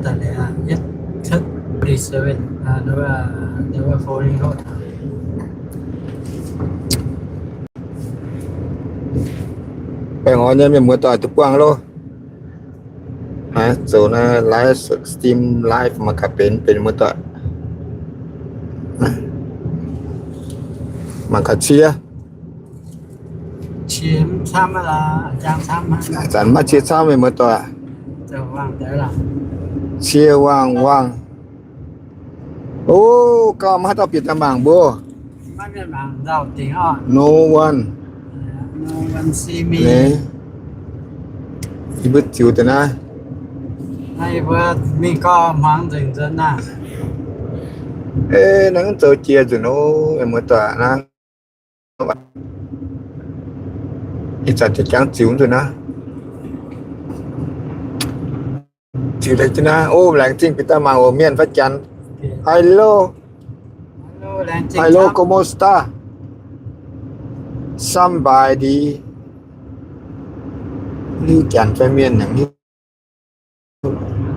Eight thirty-seven, uh, never, never falling out. Baengh orn nyei mienh muoz-doic duqv buangh loh. Haiz zoux naaiv live stream live mangc gaax benx, benx muoz-doic. Mangc gaax cie. Cie camv, ih zanc maiv cie camv mienh muoz-doic. Cie wangh wangh. O, gauh maiv haaix dauh bieqc daaih mangc mbuo. No one. Yie mbuo ziux deix naaiv. Ei, naaiv zoux jiex nzunc o, mienh muoz-doic naaiv. Ih zanc jangx ziux nzunc naaiv. Ziux deix jienv naaiv. O, laengz zingh bieqc daaih mangc oc, mienh fai janx. Hello. Hello, ¿cómo está? Sambaix di. Liuz janx fai mienh nyei.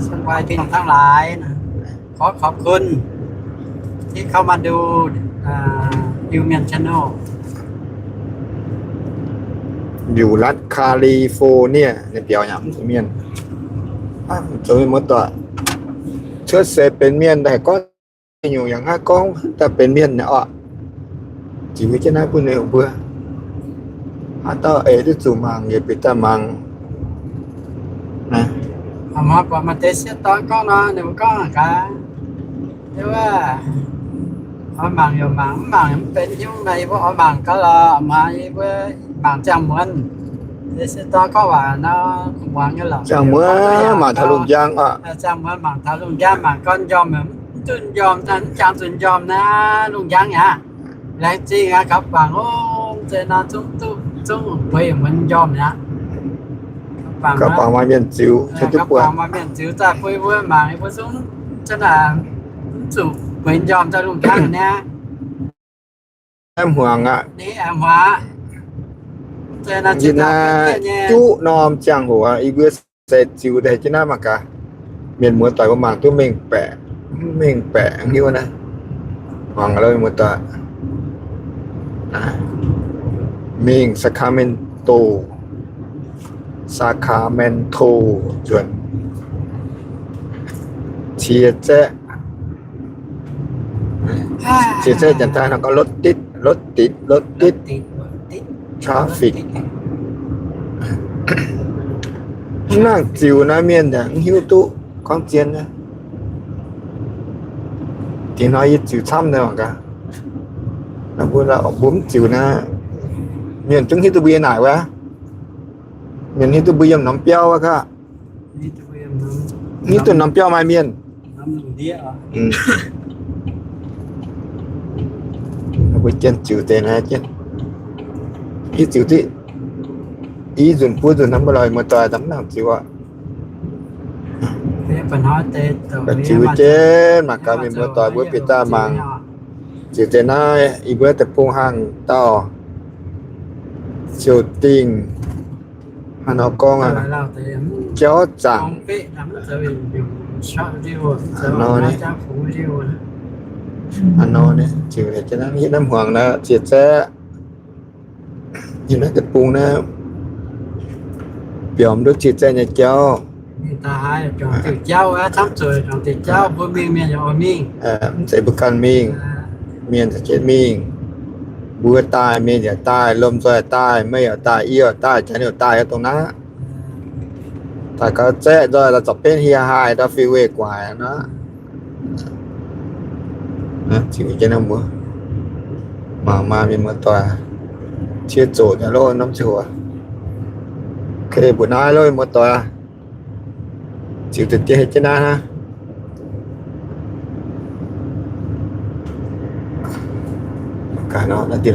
สบายดีทั้งหลายนะ ขอขอบคุณที่เข้ามาดู อ่า Human Channel. Liuz รัฐแคลิฟอร์เนีย naaiv biaux yaac mv zuqc mienh. Zoux mienh muoz-doic cuotv seix benx mienh daaih gorngv nyungc yaac maiv gorngv daaih benx mienh nyei orqc. Ziux jienv naaiv bun ninh mbuo. Haaix dauh eix duqv zuqc mangc yaac bieqc daaih mangc. Maaih deix sieqv dorn gorngv nor, ninh mbuo gorngv gaax, oix mangc yaac mangc, mv mangc yaac mv benx hnyouv. Naaiv yie mbuo oix mangc gaax lorqc, maaih yie mbuo mangc ziangh muonz. Deix sieqv dorn gorngv waac nor, muangx nyei lorqc. Ziangh muonz mangc taux lungh njang oc. Ziangh muonz mangc taux lungh njang, mangc gorn njormh, mv duqv njormh, mv jangx zuqc njormh naaiv lungh njang aqv. Laengz zingh aqv, gapv bangc ov, zeiz nor zungv duqv, zungv bueix muonz njormh aqv. Gapv bangc maaih mienh ziux, gapv bangc maaih mienh ziux daaih bun mbuo mangc, mbuo zungv mv zuqc bueix njormh daaih lungh njang naaiv. Hmuangx aqv. Duqv norm ziangh hoc yie mbuo se ziux deix jienv naaiv mangc gaax. Mienh muoz-doic mbuo mangc duqv mengh baeqc, mengh baeqc hnyouv naaiv. Mangc lo muoz-doic. Mingh Sacramento, Sacramento nzuonx. Cie zaeqv, cie zaeqv janx-taiv nor gorngv รถติด, รถติด, รถติด, traffic. Mv nangc ziux naaiv mienh yaac mv hiuv duqv gorngv zien naaiv. Dingc hnoi yie ziux camv naaiv mangc gaax. Mbuo mv ziux naaiv, mienh zungv hiuv duqv mbuo yiem naaic wuov. Mienh hiuv duqv mbuo yiem norm biauv wuov gaax. Hiuv duqv norm biauv maaih mienh. Mbuo jienv ziux deix naaiv jienv. Yie ziux diqv i nzunc buo nzunc hnamv mbuo lorz muoz-doic daaih mv nangc ziux aqv. Ziux jienv mangc gaax mienh muoz-doic mbuo bieqc daaih mangc. Ziux deix naaiv yie mbuo deic-bung hangh dauh ziouc dingh haaix nor gorngv aqv, jauv zaangc. Haaix nor, haaix nor, ziux deix naaiv hitv naaiv hmuangx naaiv cie zaeqv. Yiem naaiv deic-bung naaiv biaux mv duqv cie zaeqv nyei jauv. Mv zeiz mbuo ganh mingh, mienh za'gengh mingh. Mbuo daaih, mienh yaac daaih, lomh nzoih daaih, meih yaac daaih, yie yaac daaih, janx yaac daaih, dongh naaiv. Daaih gaux zaeqv nzoih daaih zorpc benv hieh haaih ndau fei weih gu'nguaaic nor. Ziux jienv naaiv mbuo mangc maah, mienh muoz-doic. Cie zoqc nyei loh, norm ziouc. Mbuoqc naaiv loh, mienh muoz-doic. Ziux deix jienv naaiv hnangv. Gaax nor, naaiv deix